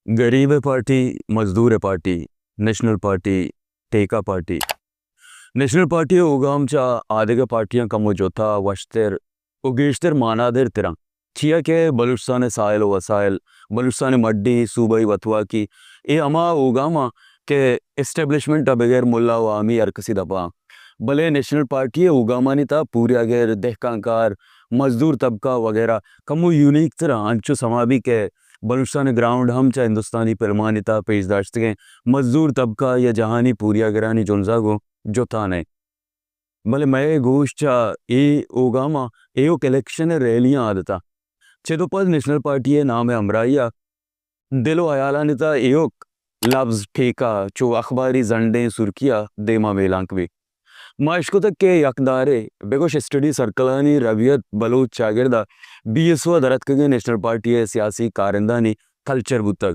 گریب ءِ پارٹی، مزدور ءِ پارٹی، نیشنل پارٹی، ٹیکہ پارٹی۔ نیشنل پارٹی ءِ اوگام چہ آدگہ پارٹیاں کمو جتا، وشتر ءُ گیشتر مانادر تراں، چیا کہ بلوچستان ءِ ساحل ءُ وسائل، بلوچستان ءِ مڈی، صوبائی وتواکی، اے ہما اوگام آں کہ اسٹیبلشمنٹ ءَ بغیر ملا ءُ عامی ہر کسی دپا آں۔ بلے نیشنل پارٹی ءِ اوگامانی تہا پوریاگر، دہکانکار، مزدور طبقہ وغیرہ کمو یونیک تراں، انچو سما بی کہ بلوچستان ءِ گراؤنڈ ہم چہ ہندوستانی پلمانی تہا پیش داشتگیں مزدور طبقہ یا جہانی پوریاگرانی جنزا گوں جتا نہ انت۔ بلے مئے گوش چہ اے اوگام ءَ ایوک الیکشن ءِ ریلیاں عادت ءَ۔ چد ءُ پد نیشنل پارٹی ءِ نام ءِ ہمراہی ءَ دل ءُ ہیالانی تہا ایوک لبز ٹیکہ چو اخباری زنڈیں سرکی ءَ دیما میلانک بیت۔ ما اشکتگ کہ یک دارے بگوش اسٹڈی سرکلانی ربیت بلوچ چاگرد ءَ بی ایس او ءَ دراتکگیں نیشنل پارٹی ءِ سیاسی کارندہانی کلچر بوتگ۔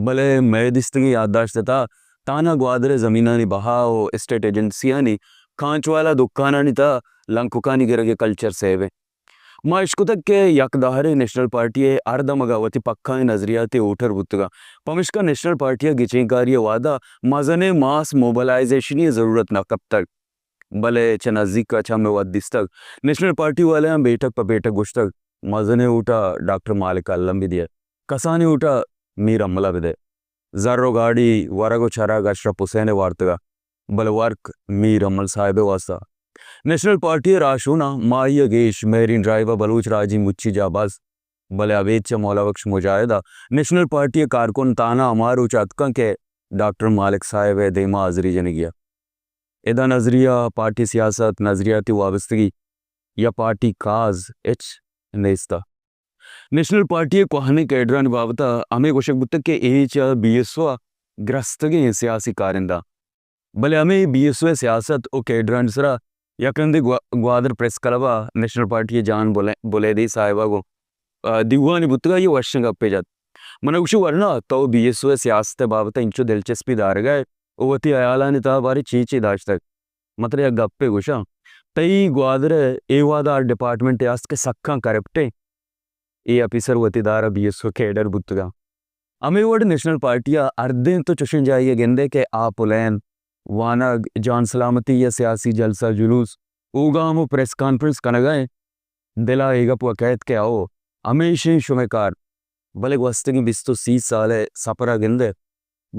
بلے مئے دیستگیں یادداشت ءِ تہا تہنا گوادر ءِ زمینانی بہا ءُ اسٹیٹ ایجنسیانی کانچ والا دکانانی تہا لنککانی گرگ ءِ کلچر سیب انت۔ ما اشکتگ کہ یک دہرے نیشنل پارٹی ءِ ہر دمگ ءَ وتی پکائیں نظریاتی ووٹر بوتگ انت، پمشکا نیشنل پارٹی ءَ گچینکاری ءِ وہد ءَ مزنیں ماس موبلائزیشنی ءِ ضرورت نہ کپتگ۔ بلے چہ نزیک ءَ چہ ہمے وھد دیستگ، نیشنل پارٹی والیاں بیٹک پہ بیٹک گوشتگ، مزنیں ووٹ ءَ ڈاکٹر مالک ءَ الم بہ دیئے، کسانیں ووٹ ءَ میر امل ءَ بدئے۔ زر ءُ گاڑی، ورگ ءُ چرگ اشرف حسین ءَ وارتگ ءَ، بلے ورک میر امل صاحب ءِ واستہ۔ نیشنل پارٹی ءِ راہشوناں ماہی ءَ گیش مہرین ڈرائیو ءَ بلوچ راجی مچی جاہ بس، بلے ابید چہ مولا بخش مجاہد ءَ نیشنل پارٹی ءِ کارکن تہنا ہما روچ ءَ اتکاں کہ ڈاکٹر مالک صاحب ءِ دیما حاضری جنگی ءَ۔ ادا نظریہ، پارٹی سیاست، نظریاتی وابستگی یا پارٹی کاز ہچ نیست ءَ۔ نیشنل پارٹی ءِ کوہنیں کیڈرانی بابت ءَ ہمے گوشگ بوتگ کہ اے چہ بی ایس او ءَ گرستگیں سیاسی کارندہ، بلے ہمے بی ایس او ءِ سیاست ءُ کیڈرانی سرا یک رندے گوا-، گوادر پریس کلب ءَ نیشنل پارٹی ءِ جان بلے-، بلیدی صاحب ءَ گوں، آ، دیوانی بوتگ ءَ آئی ءَ وشیں گپے جت۔ من ءَ گوشی، ورنا تو بی ایس او ءِ سیاست ءِ بابت ءَ انچو دلچسپی دارگ ءَ ئے ءُ وتی ہیالانی تہا باریں چی چی داشتگ؟ من ترا یک گپے گوشاں، تئی گوادر ءِ اے وہد ءَ ہر ڈپارٹمنٹے است کہ سکاں کرپٹیں، اے آفیسر وتی دار ءَ بی ایس او کیڈر بوتگاں۔ ہمے وڑ نیشنل پارٹی ءَ ہردیں تو چشیں جاہے ءَ گندئے کہ آ پلین، وانگ، جان سلامتی یا سیاسی جلسہ جلوس، اوگام ءُ پریس کانفرنس کنگ ءَ انت، دل ءَ اے گپ وَ کئیت کہ ہئو، ہمیش انت شمئے کار۔ بلے گوستگیں بیست ءُ سی سال ءِ سپر ءَ گندئے،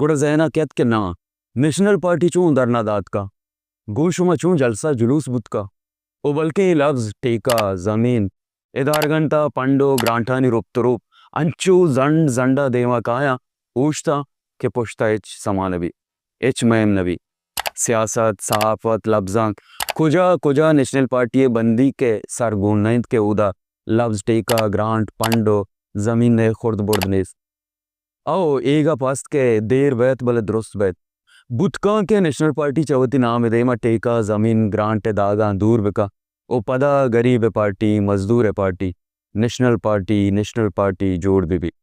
گڑا ذہن ءَ کیت کہ ناں، نیشنل پارٹی چون دھرنا داتکا؟ گوں شما چون جلسہ جلوس بوتکا؟ ءُ بلکیں اے لبز ٹیکہ، زمین، ادارگانی تہا پنڈ ءُ گرانٹانی رپت ءُ روپ انچو زنڈ زنڈ ءَ دیما کایاں اوشتاں کہ پشت ءَ ہچ سما نہ بی، ہچ مہم نہ بی۔ سیاست، صحافت، لبزانک، کجا کجا نیشنل پارٹی ءِ بندیک ءِ سر گون نہ انت کہ اودا لبز ٹیکہ، گرانٹ، پنڈ ءُ زمین ءِ خرد برد نیست۔ او، اے گپ است کہ دیر بیت بلے درست بیت۔ بوت کاں کہ نیشنل پارٹی چہ وتی نام ءِ دیما ٹیکہ، زمین، گرانٹ ءِ داگاں دور بکن ءُ پدا گریب ءِ پارٹی، مزدور ءِ party, national party, national party جوڑ بہ بیت۔